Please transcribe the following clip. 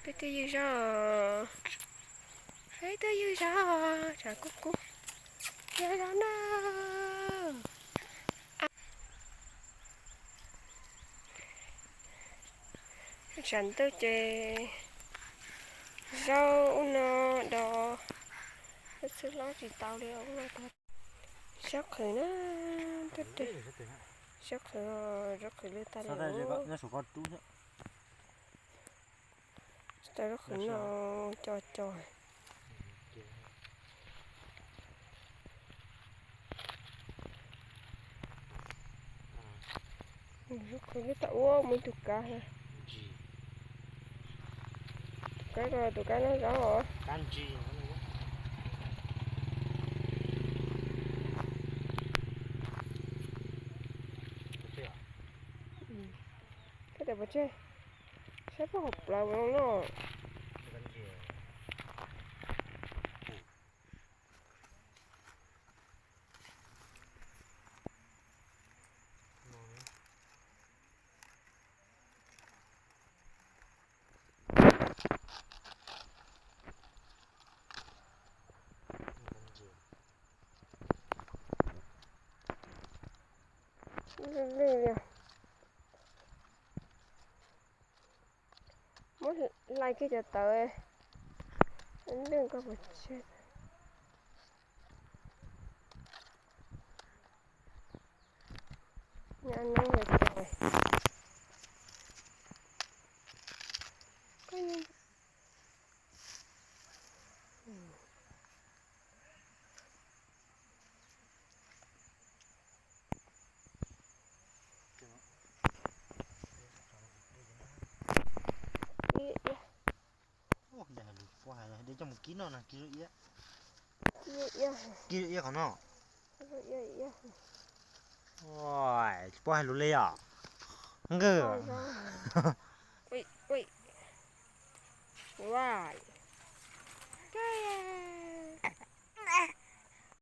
Peb twb ywg zog, peb twb ywg zog, tsam kub kub, ywg zog na. Tsam ntawd ces zaub ub no do, xwb hlob tsis tau li ub no. Zaub qhwv na, zaub qhwv, zaub qhwv lwj tag li. Tau zaub qhwv no co co. Zaub qhwv lwj tag ua muaj ib tug kab. Tus kab ko, tus kab no zaub os. Kab tias pov tseg, saib puag hauv plawv no. Lwj li, muab hlais kiag cov tawv, lwj koj pov tseg. Nyob no ces Ua, de coj mus kib no na, kib, kib iab qhov no. Puab hais lus li os. Nqwj.